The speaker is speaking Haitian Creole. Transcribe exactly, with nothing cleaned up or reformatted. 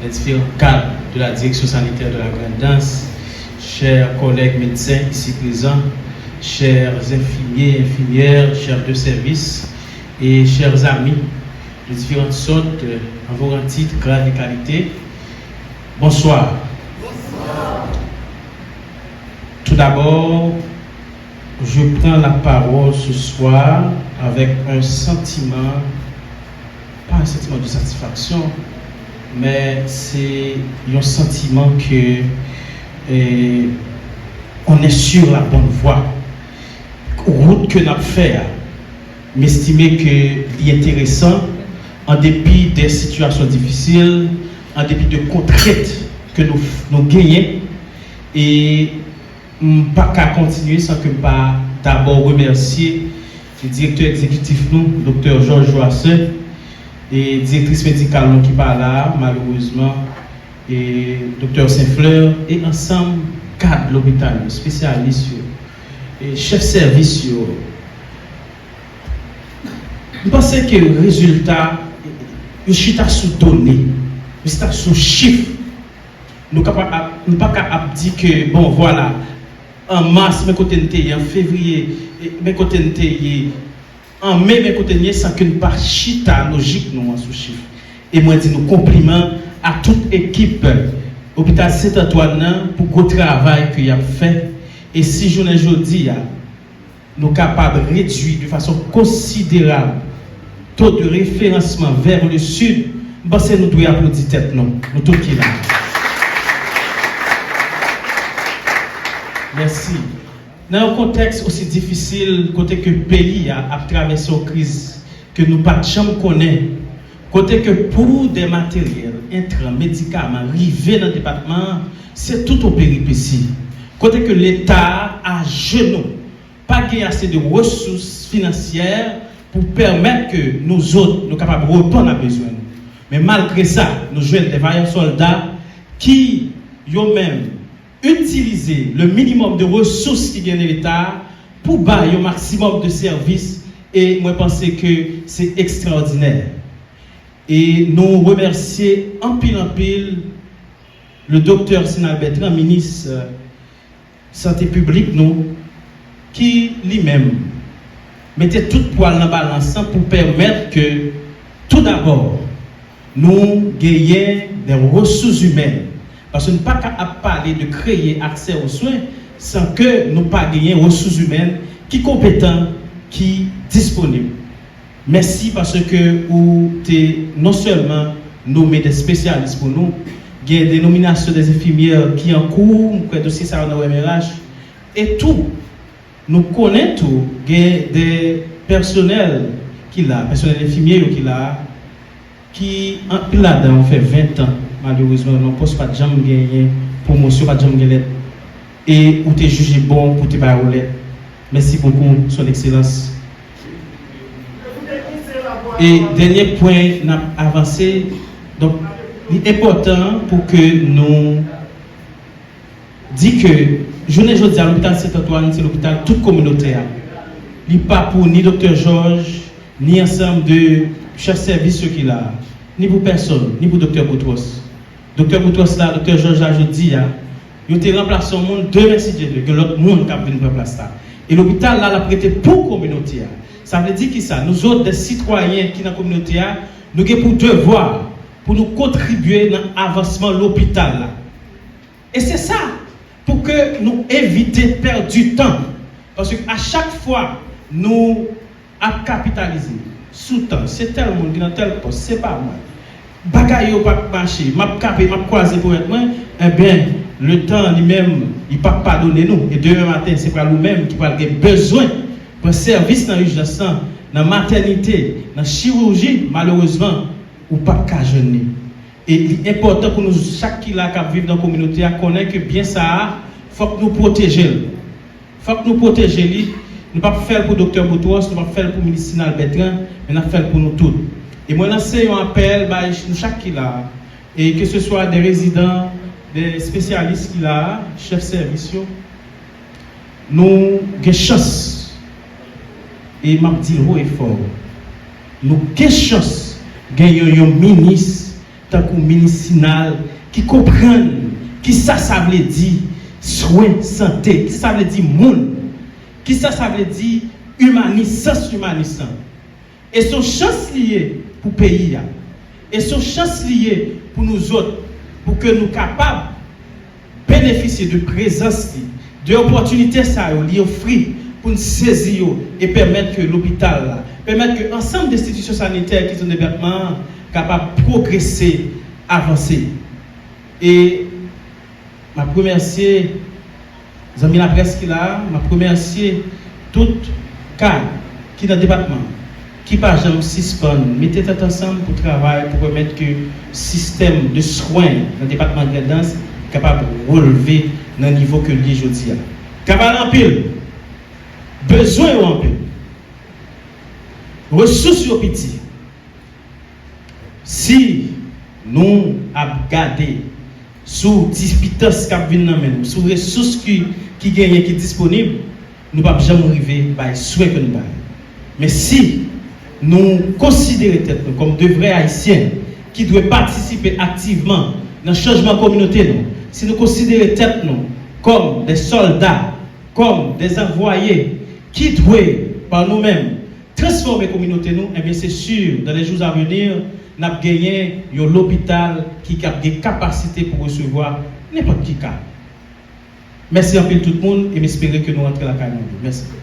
les différents cadres de la direction sanitaire de la Grande Anse, chers collègues médecins ici présents, chers infirmiers, infirmières, chefs de service et chers amis de différentes sortes, euh, en vos rangs, titres, grades et qualités, bonsoir. Tout d'abord, je prends la parole ce soir avec un sentiment, pas un sentiment de satisfaction, mais c'est un sentiment que, eh, on est sur la bonne voie. Wout ke n ap fè a, m estime ke li enteresan, an depi de sitiyasyon difisil, an depi de kontrent ke nou, nou genyen, e m pa ka kontinye san ke m pa dabò remèsye direktè egzekitif nou, Doktè Georges Joassaint, e direktris medikal nou ki pa la a, malerezman, e Doktè Saint Fleur, e ansanm kad lopital yo, espesyalis yo, e chèf sèvis yo. M panse ke rezilta yo chita sou done, yo chita sou chif. Nou kapab ap, nou pa ka ap di ke, bon, vwala, an mas, men kote n te ye, an fevriye, e, men kote n te ye, an me, men kote n ye, san ke n pa chita lojik nou an sou chif. E mwen di nou konpliman a tout ekip Lopital Sent Antwàn nan pou gwo travay ke y ap fè. E si jounen jodi a, nou kapab redui de fason konsiderab taux de référencement vers le sud, m panse nou dwe aplodi tèt nou, nou tout ki la. Mèsi. Nan yon kontèks osi difisil, kote ke peyi a ap travèse yon kriz ke nou pa t janm konnen, kote ke pou de materyèl, entran, medikaman rive nan depatman an, se tout yon peripesi. Kote ke Leta a ajenou, pa gen ase de resous finansyè pou pèmèt ke nou zòt, nou kapab reponn a bezwen nou. Men malgre sa, nou jwenn de vayan sòlda ki, yo menm, itilize le minimòm de resous ki gen nan Leta a pou bay yon maksimòm de sèvis, e mwen panse ke se ekstraòdinè. E nou remèsye anpil anpil le doktè Sinal Bertrand, minis, euh, sante piblik nou, ki li menm mete tout pwa l nan balans lan pou pèmèt ke, tou dabò, nou genyen de resous imèn. Paske nou pa ka ap pale de kreye aksè o swen san ke nou pa genyen resous imèn ki konpetan, ki disponib. Mèsi paske ou te non sèlman nome de espesyalis pou nou, gen de nominasyon de enfimyè ki an kou, m kwè dosye sa yo nan O M R H, e tou, nou konnen tou, gen de pèsonèl ki la, pèsonèl enfimye yo ki la, ki anpil ladan yo fè ven tan, malerezman, nan pòs pa t janm genyen pwomosyon, pa t janm gen lèt, e ou te jije bon pou te ba yo lèt. Mèsi bokou, Son Ekselans. E dènye pwen n ap avanse, donk, li enpòtan pou ke nou di ke jounen jodi a, lopital Sent Antwàn se lopital tout kominote a. Li pa pou ni doktè Jòj, ni ansanm de chèf sèvis yo ki la a, ni pou pèsonn, ni pou doktè Boutros. Doktè Boutros la, doktè Jòj la, jodi a, yo te ranplase yon moun, demen, si Dye vle, gen lòt moun k ap vin pran plas la. E lopital la, l ap rete pou kominote a. Sa vle di kisa? Nou zòt, de sitwayen ki nan kominote a, nou gen pou devwa pou nou kontribye nan avansman lopital la. E se sa, pou ke nou evite pèdi tan. Paske a chak fwa nou ap kapitalize sou tan, se tèl moun ki nan tèl pòs, se pa mwen. Bagay yo p ap mache, m ap kape, m ap kwaze ponyèt mwen, ebyen, letan li menm, li p ap padone nou. E demen maten, se pral ou menm ki pral gen bezwen pran sèvis nan ijans lan, nan matènite, nan chiwiji, malerezman, ou p ap ka jwenn li. E li enpòtan pou nou chak ki la k ap viv nan kominote a konnen ke byen sa a, fòk nou pwoteje l. Fòk nou pwoteje li. Nou p ap fè l pou doktè Boutros, nou p ap fè l pou minis Sinal Bètran, men n ap fè l pou nou tout. E mwen lanse yon apèl bay nou chak ki la a, e keseswa de rezidan, de espesyalis ki la a, chèf sèvis yo, nou gen chans, e m ap di l wo e fò, nou gen chans gen yon, yon minis tankou Minis Sinal, ki konprann kisa sa vle di swen sante, kisa sa vle di moun, kisa sa vle di imanis, sans imanis lan. E se yon chans li ye pou peyi a. E se yon chans li ye pou nou zòt, pou ke nou kapab benefisye de prezans li, de opòtinite sa yo li ofri pou n sezi yo e pèmèt ke lopital la, pèmèt ke ansanm de enstitisyon sanitè ki sou depatman an kapab pwogrese, avanse. E m ap remèsye zanmi laprès ki la a, m ap remèsye tout kad ki nan depatman an, ki pa janm sispann mete tèt ansanm pou travay pou pèmèt ke sistèm de swen nan depatman Grandans kapab releve nan nivo ke l ye jodi a. Travay la anpil, bezwen yo anpil, resous yo piti. Si nou ap gade sou ti pitans k ap vin nan men nou, sou resous ki, ki genyen, ki disponib, nou p ap janm rive bay swen ke nou bay. Men si nou konsidere tèt nou kòm de vrè Ayisyen ki dwe patisipe aktivman nan chanjman kominote nou, si nou konsidere tèt nou kòm de sòlda, kòm de anvwaye ki dwe, pa nou menm, transfòme kominote nou, ebyen, se si, dans les jours à venir, n ap genyen yon lopital ki ap gen kapasite pou resevwa nenpòt ki ka. Mèsi anpil tout moun, e m espere ke nou rantre lakay nou byen. Mèsi.